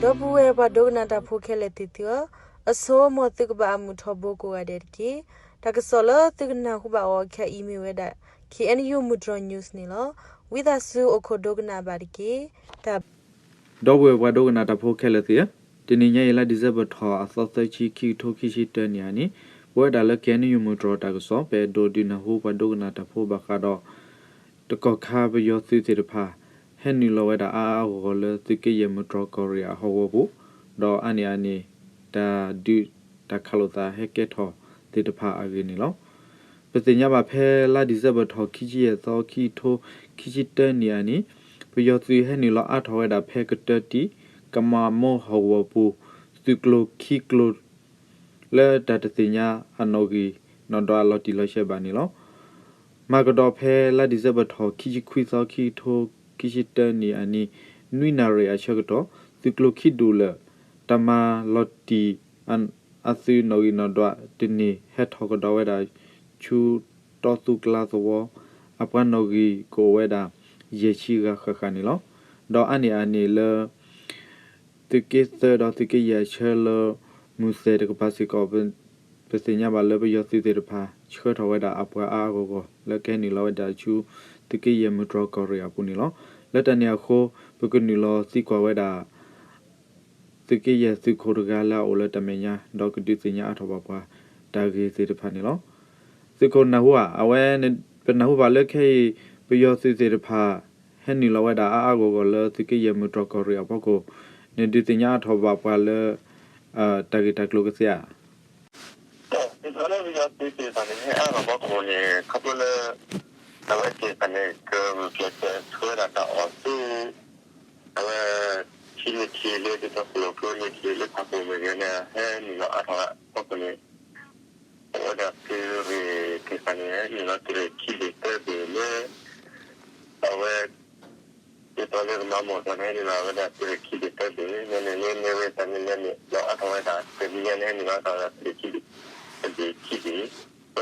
ဒီပုၢ်ဝဲၢ်ပှၤဒိကနၣ်တၢ်ဖိခဲလၢာ်သ့ၣ်သုဧၢ, အဆိ မ်သုကဘၣ်အမုာ်ထီဘိကိးဂၤဒဲးတက့ၢ်. တၢ်ကစီၣ်လၢသုကနၢ်ဟူဘၣ်အီၤခဲအံၤမ့ၢ်ဝဲဒၣ် K N U မုၢ်တြီၤ news န့ၣ်လီၤ. ဝံသးစူၤအိၣ်ခိးဒိကနၣ်ဘၣ်တက့ၢ်. တၢ် ဒီပုၢ်ဝဲၢ်ပှၤဒိကနၣ်တၢ်ဖိခဲလၢာ်သ့ၣ်ဧၢ, တနံၤညါအံၤ လါဒံၣ်စဲဘၢၣ်ထီၣ်အသီသၢဆံ ခံကထိခံဆံတၢနံၣ်အနံၤ, ပဝဲဒၣ်လၢ K N U မုၢ်တြီၤတၢ်ကစီၣ် ပအဲၣ်ဒိးဒုးနၢ်ဟူပှၤဒိကနၣ်တၢ်ဖိဘၣ်ဃးဒီး တကီၢ်ခါပယီၤသုးသ့ၣ်တဖၣ် ဟဲနုာ်လီၤဝဲဒၣ်အါအါဂီၢ်ဂီၢ်လၢသုးက့ယဲၢ်မုၢ်တြီၤကီၢ်ရ့ၣ်အဟီၣ်ကဝီၤပူၤ, ဒီးအါန့ၢ်အန့ၣ် တၢ်ဒုးတၢ်ခးလိာ်သးဟဲကဲထီၣ်သ့ၣ်တဖၣ်အဂ့ၢ်န့ၣ်လီၤ. ပသ့ၣ်ညါဘၣ်ဖဲလါဒံၣ်စဲဘၢၣ်ထီၣ်ခံဆံယဲၢ်သီ ခံကထိခံဆံတၢနံၣ်အနံၤ, ပယီၤသုးဟဲနုာ်လီၤအါထီၣ်ဝဲဒၣ်ဖဲကတၢၢ်တံၢ် ကမၤမိၢ်ဟီၣ်ကဝီၤပူၤ သုးကျိၤခံကျိၤ လၢတၢ်တသ့ၣ်ညါအနီၣ်ဂံၢ်နီၣ်ဒွးလီၤတံၢ်လီၤဆဲးဘၣ်န့ၣ်လီၤ. မၤကဒီးဖဲလါဒံၣ်စဲဘၢၣ်ထီၣ်ခံဆံခွံသီ ခံကထိခံဆံတၢနံၣ်အနံၤ နွံနၣ်ရံၣ်အဆၢကတီၢ် သုးကျိၤခံဒူၣ်လၢာ် တၢ်မၤလီၤတံၢ်အသုးနီၣ်ဂံၢ်နီၣ်ဒွးတန့ၢ် ဟဲထီၣ်ကဒီးဝဲဒၣ်ဆူတီသူကျါသဝီ အပှၤနီၣ်ဂံၢ်ကအိၣ်ဝဲဒၣ် ယဲၢ်ဆံဂၤဃၣ်ဃၣ်န့ၣ်လီၤ. ဒီးအါန့ၢ်အန့ၣ်လၢ သုးက့သၢဒီးသုးက့ယဲၢ်အဆၢလၢ မုၢ်သဲၣ်တကပၤစ့ၢ်ကီး ပသ့ၣ်ညါဘၣ်လၢပယီၤသုးသ့ၣ်တဖၣ် ဆှၢထီၣ်ဝဲဒၣ်အပှၤအါအါဂီၢ်ဂီၢ် လၢကဟဲနုာ်လီၤဝဲဒၣ်ဆူ သုးက့ယဲၢ်မုၢ်တြီၤကီၢ်ရ့ၣ်အပူၤန့ၣ်လီၤ. လၢတၢ်န့ၣ်အဃိ ပကနုာ်လီၤသံကွၢ်ဝဲဒၣ် သုးက့ယဲၢ်သုးခိၣ်တဂၤလၢအအိၣ်လၢတၢ်မဲာ်ညါ ဒီးကဒုးသ့ၣ်ညါအါထီၣ်ဘၣ်ပှၤတၢ်ဂ့ၢ်သ့ၣ်တဖၣ်န့ၣ်လီၤ. သုးခိၣ်နၢ်ဟူဧါ, အဝဲ ပနၢ်ဟူဘၣ်လၢခဲအံၤ ပယီၤသုးသ့ၣ်တဖၣ် ဟဲနုာ်လီၤဝဲဒၣ်အါအါဂီၢ်ဂီၢ်လၢသုးက့ယဲၢ်မုၢ်တြီၤကီၢ်ရ့ၣ်အဖီခိၣ်, နဒုးသ့ၣ်ညါအါထီၣ်ဘၣ်ပှၤလၢ တၢ်ဂ့ၢ်တၢ်ကျိၤကသ့ဧါ. ဒ်သိးလၢပယီၤသုးသ့ၣ်တဖၣ်န့ၣ် ဟဲအါထီၣ်အဖီခိၣ်န့ၣ် ခီဖျိလၢ အဝဲသ့ၣ်တဖၣ်န့ၣ် ကဂုာ်ကျဲးစၢးဆှၢဝဲဒၣ်တၢ်အီၣ်သ့ အဝဲ ထံမ့ၢ်ထံလၢဒ်သိးပယီၤကျိမ့ၢ်ထံလၢဖးပူၤမ့ၢ်ဂ့ၤန့ၣ် ဟဲနုာ်လီၤအါထီၣ်အဖီခိၣ်န့ၣ် အဝဲဒၣ်သုးရ့ၣ်သ့ၣ်တဖၣ်န့ၣ် ဟဲနုာ်လီၤသုးရ့ၣ်ခံဘ့ၣ်သၢဘ့ၣ်လၢ အဝဲ ဒ်သိးလၢကမၤမိၢ်သီန့ၣ် ဟဲနုာ်လီၤဝဲဒၣ်သုးရ့ၣ်ခံဘ့ၣ်သၢဘ့ၣ် မ့မ့ၢ်လၢမ့ၢ်ဝဲသးန့ၣ်လၢန့ၣ် လီၤအါထီၣ်ဝဲဒၣ် တနံၤညါန့ၣ် ဟဲနုာ်လီၤအါထီၣ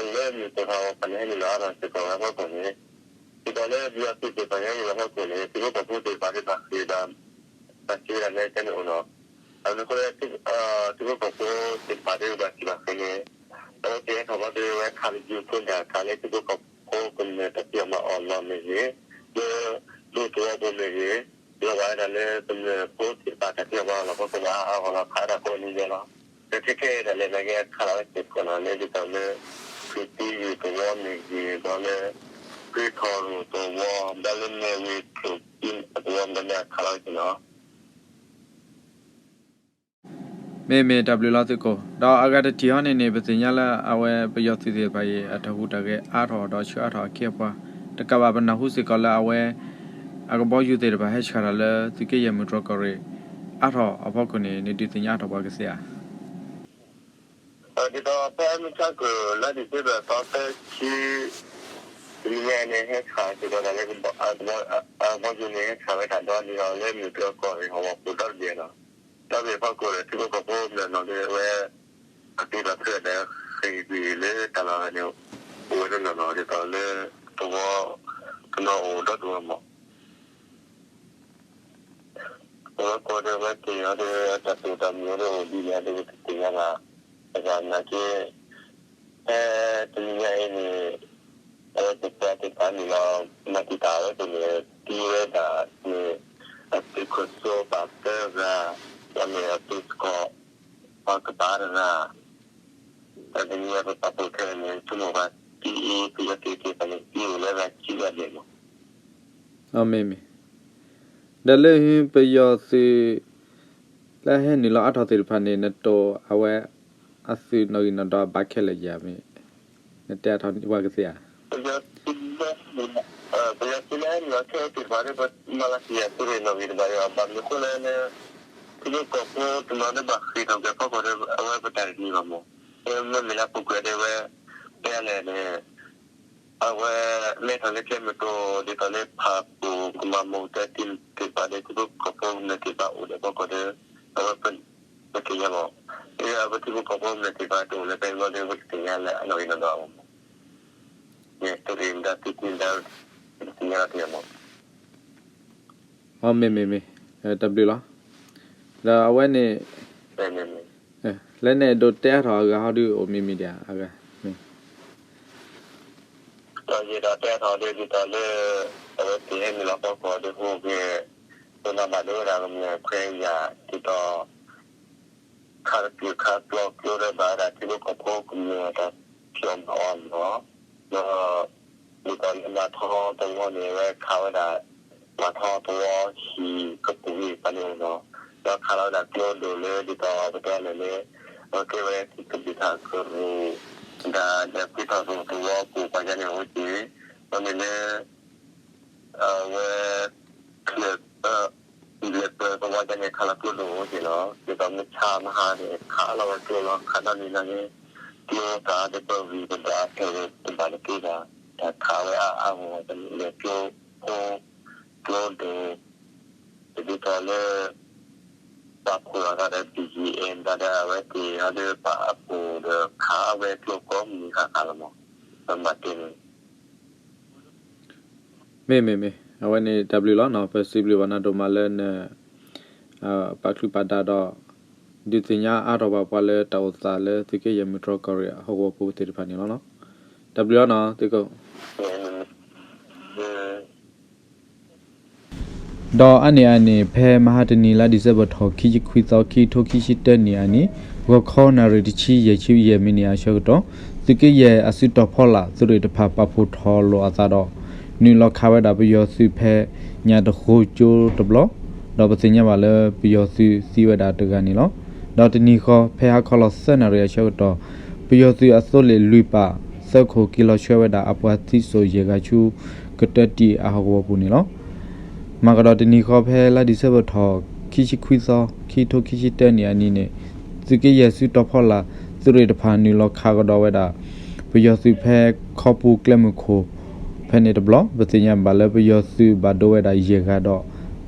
်ဝဲဒၣ်သုးရ့ၣ်ခံဘ့ၣ် တဘ့ၣ်ခံဘ့ၣ် ပလၢမုၢ်သ့ၣ်ဖးအီၤဖးန့ၣ် ဟဲနုာ်လီၤအါထီၣ်စ့ၢ်ကီးဝဲအဖီခိၣ်န့ၣ် ဒ်သိးလၢပယီၤသုးသ့ၣ်တဖၣ်န့ၣ် ဟဲနုာ်လီၤအဖီခိၣ်န့ၣ် သုးဖိကီၢ်ဖိသ့ၣ်တဖၣ်ဒ်ဘၣ်ဃ့ၢ်ဒီး ဘၣ်စံးဝဲဒၣ်လၢတၢ်န့ၣ်အိၣ်နီၤ အဃိ သုးဖိကီၢ်ဖိသ့ၣ်တဖၣ်ဒ်ဘၣ်စံးဘၣ်ဃ့ၢ်န့ၣ် အဝဲသ့ၣ်ဟဲထီၣ်ဘၣ်ဒ်ဝဲခးလၢယိၤဖိတၢ်ခးလၢ သုးဖိကီၢ်ဖိကမျၢၢ်တၢ်ဖံးအီၣ်မၤအီၣ်လီၢ်မ့ၢ်ဂ့ၤ, လၢဒိၣ်သဝီပူၤမ့ၢ်ဂ့ၤ, လီၤဘၣ်ဝဲဒၣ်လၢကမျၢၢ်ဖိသ့ၣ်တဖၣ်တၢ်ဖံးအီၣ်မၤအီၣ်လီၢ် ဖိသဝီအါအါဂီၢ်ဂီၢ်လီၤ ခးဝဲဒၣ်ကိးနံၤဒဲးလီၤ. လၢခဲခဲအံၤဒၣ်လဲာ် မ့ၢ်ကဲခးလီၤဝဲစ့ၢ်ကီးနီၤ လၢဒ်သိးလၢ သုးသံယိာ်သဝီမ့ၢ်ဂ့ၤ ဒီးလၢ ဃ့ထီၣ်ရိၣ်သဝီ ဒီးလၢမ့ၢ်ဝ့ၢ်ကျိၣ်သံအသဝီ ဒီးမ့ၢ်ခးလီၤဝဲစ့ၢ်နီၤ မ့မ့ၢ်တၢ်ဘျုးလီၤသုးခိၣ်, ဒီးအဂၤတထံၣ်ဟီန့ၣ်န့ၣ် ပသ့ၣ်ညါလၢအဝဲပယီၤသုးသ့ၣ်တဖၣ်အံၤ အတၢ်ဟူးတၢ်ဂဲၤအါထီၣ်ဒီးဆှၢအါထီၣ်အခ့အပှၤ, တကးဘၣ်ပနၢ်ဟူစ့ၢ်ကီးလၢအဝဲ အကဘီယူၤသ့ၣ်တဖၣ်ဟဲဆှၢတၢ်လၢသုးက့ယဲၢ်မုၢ်တြီၤကီၢ်ရ့ၣ် အါထီၣ်အဖီခိၣ်န့ၣ် နဒုးသ့ၣ်ညါအါထီၣ်ပှၤကသ့ဧါ. ဒ်သိးဖဲမုၢ်ဆါခီ လါဒံၣ်စ့ဘၢၣ်သီသၢဆံ တနံၤညါအံၤန့ၣ် ဟဲဆှၢစ့ၢ်ကီးတၢ်လၢ ကဘီယူၤန့ၣ် ဟဲဆှၢဝဲတၢ်ဒီး ဒ်သိးလၢမုၢ်တြီၤကီၢ်ရ့ၣ်ဟီၣ်ကဝီၤပူၤဒီတဘ့ၣ်နီၤ, ဒီဘ့ၣ်အဖီခိၣ်ဒီး ထံဖိကီၢ်ဖိမ့ၢ်နီၤဒ်ဝဲ အသုးဒီးဖုဒီးဃ့ၢ်ကွံာ်လၢတၢ်လီၢ်ဝဲန့ၣ် အိၣ်ဝဲတနီၤနီၤ ဒ်သိးလၢ သဝီတနီၤအိၣ်ဒီဒူၣ်ဝဲမး အဝဲကိးဒီးဝဲက့ၤအီၤဒီး တၢ်တိာ်တၢ်မုာ်အီၤဒီးအိၣ်ဒ်လဲၣ်ဒီး ပတသ့ၣ်ညါဘၣ်. တဘၣ်နာ်က့ ဖဲတနံၤညါအံၤန့ၣ် အဝဲသ့ၣ်သ့ၣ်တဖၣ်န့ၣ်လီၤ မၤတံာ်တာ်ဝဲသ့ၣ်န့ၣ် သံဝဲဒၣ်န့ၣ် အသုးခိၣ်စိပၣ်သၢဂၤ ဒီးန့ၣ်အသုးစကီၤ ပှၤကပၤတဂၤ တနံၤညါပပာ်ဖှိၣ်ခဲအံၤန့ၣ် ဆိကမိၣ်ဘၣ် သံအံၤ သုးအသုးသ့ၣ်တဖၣ်န့ၣ် သံအိၣ်လၢဂၤခံဂၤဒဲးလီၤ. အမ့ၢ်မ့ၢ် ဒီးလၢပယီၤသုး လၢဟဲနုာ်လီၤအါထီၣ်သ့ၣ်တဖၣ်န့ၣ် နတိၢ်အဝဲ အသုးနီၣ်ဂံၢ်နီၣ်ဒွးဘၣ်ခဲလၢာ်ဧါ မ့ၢ် နတဲအါထီၣ်ပှၤကသ့ဧါ. ပယီၤသုးလၢဟဲနုာ်လီၤခဲအံၤသ့ၣ်တဖၣ်ဒီး ပမၤလၢကယၤသုးရ့ၣ်နီၣ်ဂံၢ်တဘၣ်ဒီး ဘၣ်မနုၤအဃိလဲၣ်လၢ ထံဖိကီၢ်ဖိတနီၤဒီးဘၣ်ဃ့ၢ်ထီၣ်က့ၤအဖီခိၣ်ဒီး အဝဲပတၢ်တမံၤဘၣ်မး. မ့မ့ၢ်လၢပူၤကွံာ်ဒီးဝဲ တဲလဲၣ်န့ၣ် အဝဲလဲၤထီၣ်လၢကျဲမုၢ်တိၢ် ဒ်သိးလၢဖးပူၤကမၤမိၢ်တၢ်သ့ၣ်တဖၣ်ဒီး ထံဖိကီၢ်ဖိကမျၢၢ်သ့ၣ်တဖၣ်အိၣ်ဒီးအဖီခိၣ်ဒီး အဝဲပတသ့ၣ်ညါဘၣ်. အဝဲထံဖိကီၢ်ဖိကမျၢၢ်သ့ၣ်တဖၣ်တအိၣ်လၢပဂီၢ်ဒီး ပတသ့ၣ်ညါလၢအနီၣ်ဂံၢ်နီၣ်ဒွးအဂီၢ်မး. န့ၣ်သုးရ့ၣ်မတၤသုးသ့ၣ်မတၤ ပတသ့ၣ်ညါလီၤတံၢ်မး. အမ့ၢ်မ့ၢ်မ့ၢ် တၢ်ဘျုးလီၤ. ဒီးအဝဲန့ၣ် လၢန့ၣ်အဒိတဲအါထီၣ်အဂၤဟီဒုးအိၣ်မံၤမံၤဒံးဧါ, အဂၤမ့ၢ် ဒီးယအဲၣ်ဒိးတဲထီၣ်ဒ်သိးလၢ အဝဲသ့ၣ်ဟဲနုာ်လီၤဖီခိၣ်ဒီးဟူးဂဲၤ ဒိးန့ၢ်ဘၣ်ဒိဝဲဒၣ်ကမျၢၢ်ခွဲးယာ်ဒ်သိး ခးတပျုာ်ခးပျီကျိဒီးဘၣ်ဝဲဒၣ်ထံဖိကီၢ်ဖိကမျၢၢ်တၢ်ဖံးအီၣ်မၤအီၣ်န့ၣ်လီၤ. ဒီး ဒ်သိးလၢမၤထီသဝီန့ၣ် အဝဲခးဝဲဒၣ် မၤထီသဝီဟံၣ်ကပူၤဂ့ၢ်ဖးန့ၣ်လီၤ. ဒီးခးလီၤဝဲဒၣ်ကျိဒိၣ်လၢဒ်သိးပတဲလဲၣ်လၢ အဝဲကဲဝဲကဘ့ၣ်ထၣ်ကရူၢ် ဒၣ်ဒီးကွံထီၣ်သဝီပူၤပှၤယါန့ၣ်အဝဲသ့ၣ် ဒီးန့ၣ်လၢ အဝဲ လဲၤပၢၤသဝီယါန့ၣ် ခးလီၤကျိဒိၣ်အဝဲသ့ၣ်လီၤ. ဒ်သိးမုၢ်ဆါမဟါန့ၣ် ခးလီၤဝဲကျိလီၤ ခးဒီနံၤလီၤန့ၣ် ကျိသးဒီးပဂံၢ်ပဘါဖဲးဝဲတဘၣ်တသ့ဘၣ်, တၢ်ခးဝဲအါအါဂီၢ်ဂီၢ် လဲၤကျိဖိ ကျိဒိၣ် ဒ်သိးလၢ ပာ်ဖှိၣ်အသးဒီး ဘီၣ်ကၠံၣ်အဲၣ် ဒီးအဝဲသ့ၣ်ဟီဒုးပာ်အဖှိၣ်ဒီးခးဝဲကျိကိးမုၢ်နံၤဃၣ်ဃၣ်လီၤမး, ဒီးဘၣ်တဲန့ၣ် မ့ၢ်မ့ၢ်မ့ၢ် အဝဲန့ၣ်တၢ်ဘျုးလီၤနီၤ, ပစံးဘျုးဘၣ်နၤဒိၣ်မးလၢန ပာ်ချုးပာ်ဒၣ်ဒီး ဒုးသ့ၣ်ညါအါထီၣ်ဘၣ်ပှၤလၢတၢ်အိၣ်သးလၢသုးက့ယဲၢ်မုၢ်တြီၢ်ကီၢ်ရ့ၣ်ဟီၣ်ကဝီၤပူၤသ့ၣ်တဖၣ်န့ၣ်လီၤနီၤ. တၢ်ဘျုးလီၤနီၤ သုးခိၣ် ဒီးအါန့ၢ်အန့ၣ် ဖဲမဟါတနံၤ လါဒံၣ်စဲဘၢၣ်ထီၣ် ခံဆံခွံသီ ခံကထိခံဆံတၢနံၣ်အနံၤ ဂီၤခီနၣ်ရံၣ်တဆံယဲၢ်ဆံယဲၢ်မံးနံးအဆၢကတီၢ် သုးက့ယဲၢ်အစုတီၤဖီလာ်သုးရ့ၣ်တဖၣ်ပာ်ဖှိၣ်ထီၣ်လိာ်အသးဒီး နုာ်လီၤခးဝဲဒၣ်ပယီၤသုးဖဲညၣ်တဃိကၠိတဘျီ, ဒီးပသ့ၣ်ညါဘၣ်လၢပယီၤသုးသံဝဲဒၣ်တဂၤန့ၣ်လီၤ. ဒီးတနံၤဃီ ဖဲဟါခီလီၤသၢနၣ်ရံၣ်အဆၢကတီၢ် ပယီၤသုးအသိလ့ၣ်လွံၢ်ပာ်သၢခိၣ်က့ၤလီၤဆှၢဝဲဒၣ်အပှၤသံစိၣ်ယဲၢ်ဂၤဆူ ကတၢၢ်တံၢ်အဟီၣ်ကဝီၤပူၤန့ၣ်လီၤ. မၤကဒီးတနံၤဃီ ဖဲလါဒံၣ်စဲဘၢၣ်ထီၣ် ခံဆံခွံသီ ခံကထိခံဆံတၢနံၣ်အနံၤန့ၣ် သုးက့ယဲၢ်စုတီၤဖီလာ်သုးရ့ၣ်တဖၣ်နုာ်လီၤခးကဒီးဝဲဒၣ် ပယီၤသုးဖဲခီပူၤကျဲမုၢ်ခိၣ် ဖဲန့ၣ်တဘျီ, ပသ့ၣ်ညါဘၣ်လၢပယီၤသုးဘၣ်ဒိဝဲဒၣ်ယဲၢ်ဂၤဒီး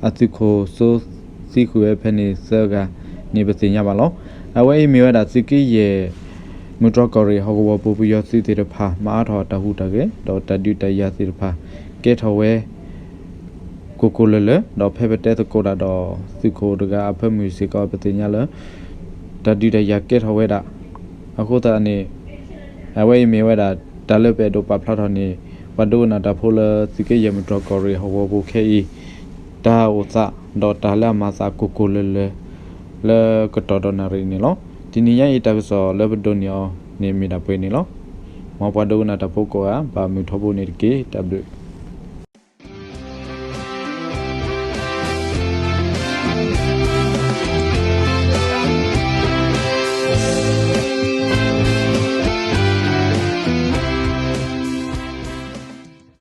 အသုးခိၣ်စိသံဃုာ်ဝဲဖဲန့ၣ်သၢဂၤန့ၣ် ပသ့ၣ်ညါဘၣ်လီၤ. အဝဲအံၤမ့ၢ်ဝဲဒၣ်သုးက့ယဲၢ် မုၢ်တြီၢ်ကီၢ်ရ့ၣ်ဟီၣ်ကဝီၤပူၤ ပယီၤသုးသ့ၣ်တဖၣ် မၤအါထီၣ်တၢ်ဟူးတၢ်ဂဲၤ ဒီးတၢ်ဒုးတၢ်ယၤသ့ၣ်တဖၣ် ကဲထီၣ်ဝဲ ကိၢ်ကိၢ်လၢၤလၢၤ, ဒီးဖဲပတဲသကိးတၢ်ဒီးသုးခိၣ်တဂၤအဖၢမုၢ်စ့ၢ်ကီး ပသ့ၣ်ညါလၢ တၢ်ဒုးတၢ်ယၤကဲထီၣ်ဝဲဒၣ်. အဃိသတးန့ၣ် အဝဲအံၤမ့ၢ်ဝဲဒၣ် တၢ်လၢပအဲၣ်ဒိးပာ်ဖျါထီၣ်န့ၣ် ပှၤဒိကနၣ်တၢ်ဖိလၢသုးက့ယဲၢ်မုၢ်တြီၢ်ကီၢ်ရ့ၣ်ဟီၣ်ကဝီၤပူၤခဲအံၤ တၢ်အိၣ်သး ဒီးတၢ်လၢအမၤသးကိၢ်ကိၢ်လၢၤလၢၤ လၢကတီၢ်ဒီးနၣ်ရံၣ်န့ၣ်လီၤ. တနံၤညါအံၤတၢ်ကစီၣ်လၢပဒိးန့ၢ်အီၤန့ၣ် မ့ၢ်ဒၣ်ပှဲၤန့ၣ်လီၤ. မ်ပှၤဒိကနၣ်တၢ်ဖိကိးဂၤ ဘၣ်မုာ်ထီဘိန့ၣ်တက့ၢ်. တၢ်ဘျုး